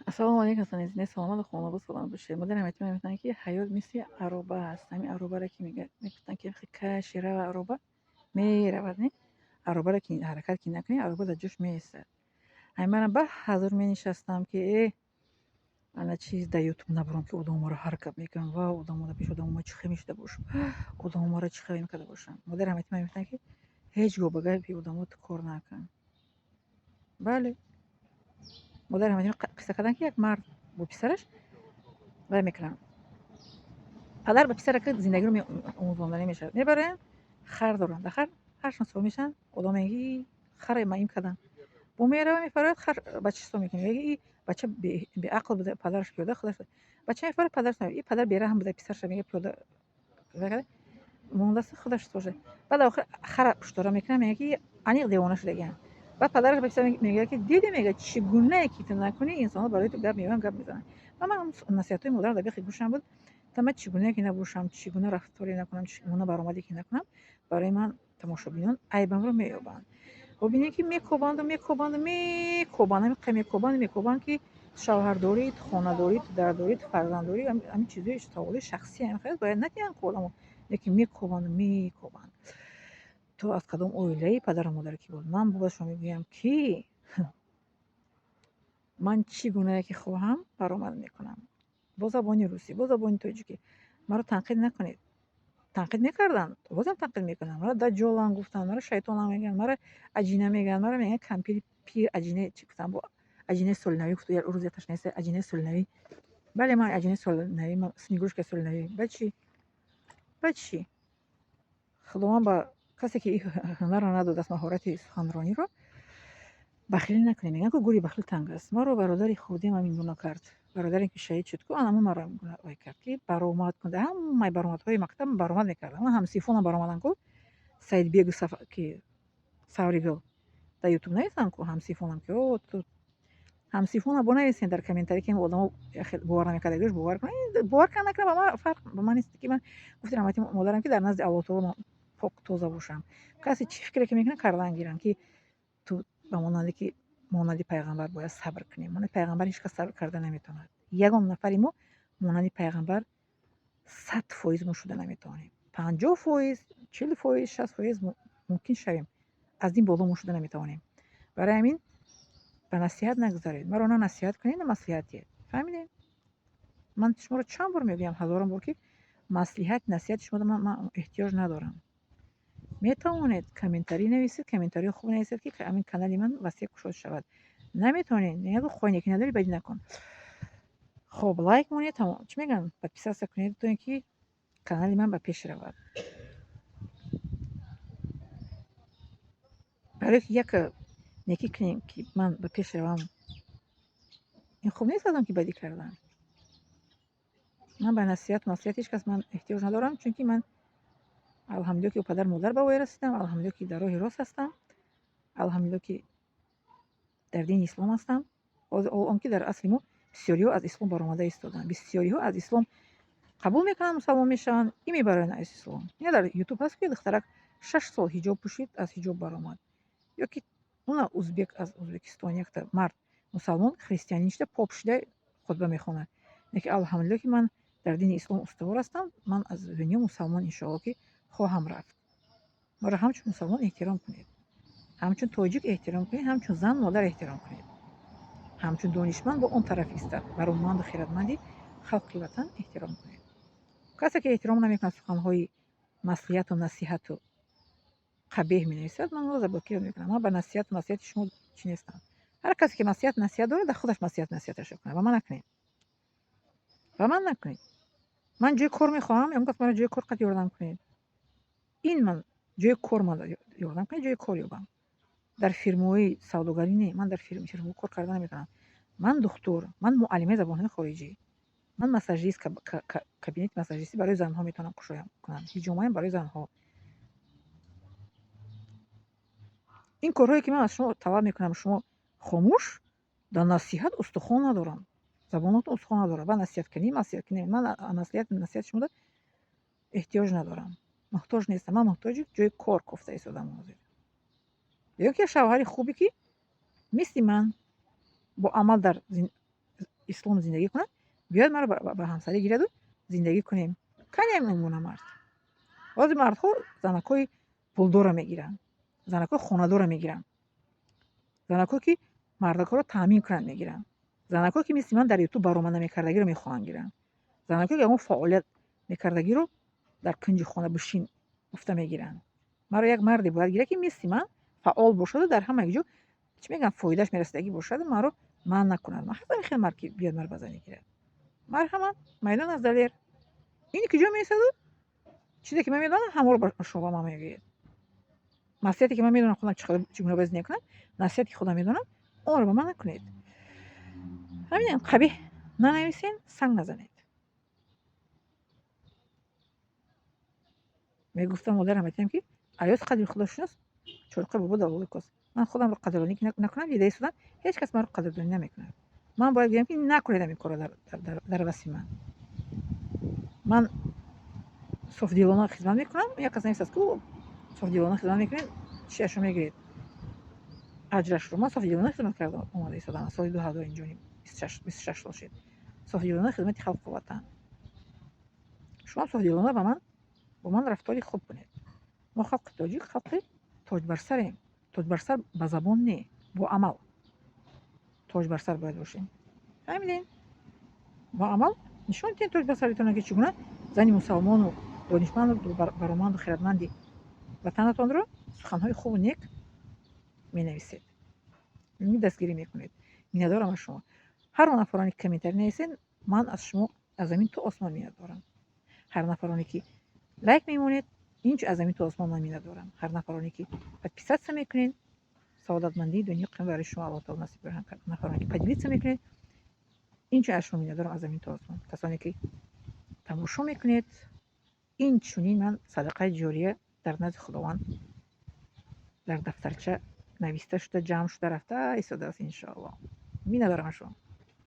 Ассалому алайкум, азизон, саломату хонобод, саломат бошед. Модарам ҳатман мегуфтанд, ки ҳаёт мисли ароба аст. Ҳамин аробаро ки мегуфтанд, ки каши рава, ароба меравад, не? Аробаро ки ҳаракат ки накунӣ, ароба дар ҷош меистад. Ҳамин манам ба ҳазор менишастам, ки ана чиз дар ютуб набурам, ки одамо маро ҳар гап мекунанд, ва одамо дар пеши одамо ма чӣ хел мешуда бошам, одамо маро чӣ хел мекарда бошам. Модарам ҳатман мегуфтанд, ки ҳеҷ гоҳ ба гапи одамо ту кор накун. Бале. Модарам ҳатман қисса карданд, ки як мард бо писараш вай мекунанд. Падар ба писарака зиндагиро омӯзонда мешавад. Мебаранд, хар доранд. Дар хар ҳаршон савор мешаванд, одам мегӯяд: харе маим карданд. Бо мерава, мефарояд, хар бача чӣ мекунад? Мегӯяд: и бача беақл буда, падараш пиёда, худаш бача мефарояд, падараш и падар бераҳм буда, писарша мегӯяд, пиёда мондааст, худаш тоже. Баъд охир хара пуштора мекунад, мегӯяд, ки аниқ девона шудагиам. Баъд падараш ба писар мегӯяд, ки дидӣ, мегӯяд, чӣ гунае ки ту накунӣ, инсонҳо барои ту гап меоянд, гап мезананд. Ва ман насиҳатҳои модарам дар бехи гӯшам буд. Та ман чӣ гунае ки набошам, чӣ гуна рафторе накунам, чӣ гуна баромаде ки накунам, барои ман тамошобинон айбамро меёбанд. Бубинед, ки мекобанду мекобанду мекобанд, ҳамин мекобанду мекобанд, ки шавҳар дорӣ, ту хона дорӣ, ту дар дорӣ, ту фарзанд дорӣ. Ҳамин чизҳои саволои шахсӣ ҳамин хел бояд надиҳанд ку одамо, лекин мекобанду мекобанд. Ту аз кадом оилаи, падару модаре ки буд? Ман ба шумо мегӯям, ки ман чӣ гунае ки хоҳам баромад мекунам. Бо забони русӣ, бо забони тоҷикӣ. Маро танқид накунед. Танқид мекарданд, бозам танқид мекунанд. Маро даҷҷолам гуфтанд, маро шайтонам мегӯянд, маро аҷина мегӯянд, маро мегӯянд кампири пир, аҷина чӣ гуфтанд, бо аҷинаи солинавӣ гуфт, як рӯз яташ нест, аҷинаи солинавӣ. Бале, ман аҷинаи солинавӣ, снегурочка солинавӣ. Ба чӣ? Ба чӣ? Худованд ба касе ки ҳунарро надодааст, маҳорати суханрониро, бахилӣ накунед. Мегӯянд ку, гури бахил танг аст. Маро бародари хурдиам ҳамин гуна кард. Бародаре ки шаҳид шуд ку, анамун маро ҳамин гуна вай кард, ки баромад кун. Ҳамаи баромадҳои мактаб баромад мекардам. Ман ҳамсинфонам баромаданд ку, Саидбегу ки Савригул дар ютуб нависанд ку, ҳамсинфонам, ки о ту ҳамсинфона бо нависен дар комментарий, ки одамо бовар намекарда, бовар кунад, бовар кунад, накунад, ба ман фарқ ба ман нест, ки ман гуфти раҳмати модарам, ки дар назди Аллоҳ таоло пок тоза бошам. Касе чӣ фикре ки мекунад, кардан гирам, ки ту ба монанде ки монанди пайғамбар бояд сабр кунем. Монанди пайғамбар ҳеҷ кас сабр карда наметавонад. Ягон нафари мо монанди пайғамбар 100% мо шуда наметавонем. 50%, 40%, 60% мумкин шавем, аз ин боло мо шуда наметавонем. Барои ҳамин ба насиҳат нагузаред. Маро на насиҳат кунед, на маслиҳат диҳед. Фаҳмидед? Ман шуморо чанд бор мегӯям, ҳазорон бор, ки маслиҳат, насиҳати шумо ман эҳтиёҷ надорам. Метавонед комментарий нависед, комментарии хуб нависед, ки ҳамин канали ман васеъ кушод шавад. Наметавонед, мегӯяд, хоҳӣ неки надорӣ, бадӣ накун. Хоб, лайк монед, чӣ мегӯянд, подписаться кунед, то ин ки канали ман ба пеш равад. Барои ки як некӣ кунем, ки ман ба пеш равам, ин хуб нест аз он ки бадӣ кардан. Ман ба насиҳату маслиҳати ҳеҷ кас ман эҳтиёҷ надорам, чунки ман, алҳамдулилло, ки падару модар ба воя расидам, алҳамдулилло, ки дар роҳи рост ҳастам, алҳамдулилло, ки дар дини ислом ҳастам. Он ки дар асли мо бисёриҳо аз ислом баромада истоданд, бисёриҳо аз ислом қабул мекунанд, мусалмон мешаванд, и мебароянд аз ислом. Ина дар ютуб ҳаст, ки духтарак 6 сол ҳиҷоб пӯшид, аз ҳиҷоб баромад. Ё ки уна узбек, аз Узбекистон якта мард мусалмон, христианин шуда, поп шуда, хутба мехонад. Лекин, алҳамдулилло, ки ман дар дини ислом устувор ҳастам, ман аз дунё мусалмон, иншоалло, ки хоҳам рафт. Маро ҳамчун мусалмон эҳтиром кунед, ҳамчун тоҷик эҳтиром кунед, ҳамчун зан, модар эҳтиром кунед, ҳамчун донишманд бо он тараф истад, бароманду хиратманди халқи ватан эҳтиром кунед. Касе ки эҳтиром намекунад, суханҳои маслиҳату насиҳату қабеҳ менависад, ман ӯро заблокировать мекунам. Ман ба насиҳату маслиҳати шумо чӣ нестам. Ҳар касе ки маслиҳат, насиҳат дорад, дар худаш маслиҳат, насиҳаташро кунад, ба ман накунед, ба ман накунед. Ман ҷои кор мехоҳам, он кас маро ҷои кор қад ёрдам кунед. Ин ман ҷои кор ман ёрдам кунед, ҷои кор ёбам. Дар фирмаҳои савдогарӣ не, ман дар фирма кор карда наметавонам. Ман духтур, ман муаллимаи забонҳои хориҷӣ, ман массажист, кабинети массажистӣ барои занҳо метавонам кушоям кунам, ҳиҷомаям барои занҳо. Ин корҳое ки ман аз шумо талаб мекунам, шумо хомӯш. Дар насиҳат устухон надорам, забонотон устухон надорад. Ба насиҳат кунӣ, маслиҳат кунӣ, ман маслиҳат, насиҳати шумода эҳтиёҷ надорам, муҳтоҷ нестам. Ман муҳтоҷи ҷои кор кофта истодам ҳозир ё ки шавҳари хубе, ки мисли ман бо амал дар ислом зиндагӣ кунад, биёяд, маро ба ҳамсарӣ гираду зиндагӣ кунем. Канем ин гуна мард? Баъзе мардҳо занакҳои пулдорро мегиранд, занакҳои хонадорро мегиранд, занакҳое, ки мардакҳоро таъмин кунанд, мегиранд, занакҳое, ки мисли ман дар Ютуб баромад намекардагиро мехоҳанд гиранд, занакҳое, ки ягон фаъолият мекардагиро дар кунҷи хона бишин гуфта мегиранд. Маро як марде бояд гирад, ки мисли ман фаъол бошаду дар ҳама ҷо, чӣ мегӯям, фоидааш мерасидагӣ бошаду маро манъ накунад. Ман ҳастам хел мард, ки биёд, маро ба занӣ гирад. Марҳамат, майдон аз Далер. Ин куҷо меистаду? Чизе ки ман медонам, ҳамаро ба шумо, ба ман мегӯед. Маслиҳате ки ман медонам худам чӣ гуна бояд зиндагӣ кунам, насиҳате ки худам медонам, онро ба ман накунед. Ҳаминам қабеҳ нанависен, санг назанед. Мегуфтам модарам, айтам, ки аёз қадри худошинос, чорқи бобо далолӣ кост. Ман худамро қадрдонӣ накунам, дидаи судам, ҳеҷ кас маро қадрдонӣ намекунад. Ман бояд гӯям, ки накунед ҳамин корро дар васфи ман. Ман софдилона хизмат мекунам. Як кас нависад, ки софдилона хизмат мекунед, чиашро мегиред, аҷрашро? Ман софдилона хизмат карда омада истодам. Соли 2000 инҷони 26 сол шуд, софдилона хизмати халқу ватан. Шумо софдилона ба ман, бо ман рафтори хуб кунед. Мо, халқи тоҷик, халқи тоҷбарсарем. Тоҷбарсар ба забон не, бо амал тоҷбарсар бояд бошем. Фаҳмидем? Бо амал нишон диҳем тоҷбарсаритона, ки чӣ гуна зани мусалмону донишманду бароманду хиратманди ватанатонро суханҳои хубу нек менависед, дастгирӣ мекунед. Миннатдорам аз шумо. Ҳар он нафароне, ки комментарий нависед, ман аз шумо аз замин то осмон миннатдорам. Ҳар нафароне, ки лайк мемонед, инчу аз замин то осмон ман миннатдорам. Ҳар нафароне, ки подписаться мекунед, саодатмандии дунё қиёмат барои шумо Аллоҳ таоло насиб кунад. Ҳар нафароне, ки поделиться мекунед, инчу аз шумо миннатдорам аз замин то осмон. Касоне, ки тамошо мекунед, инчунин ман садақаи ҷория дар назди Худованд дар дафтарча нависта шуда, ҷамъ шуда рафта истодааст, иншоалло. Миннатдорам аз шумо.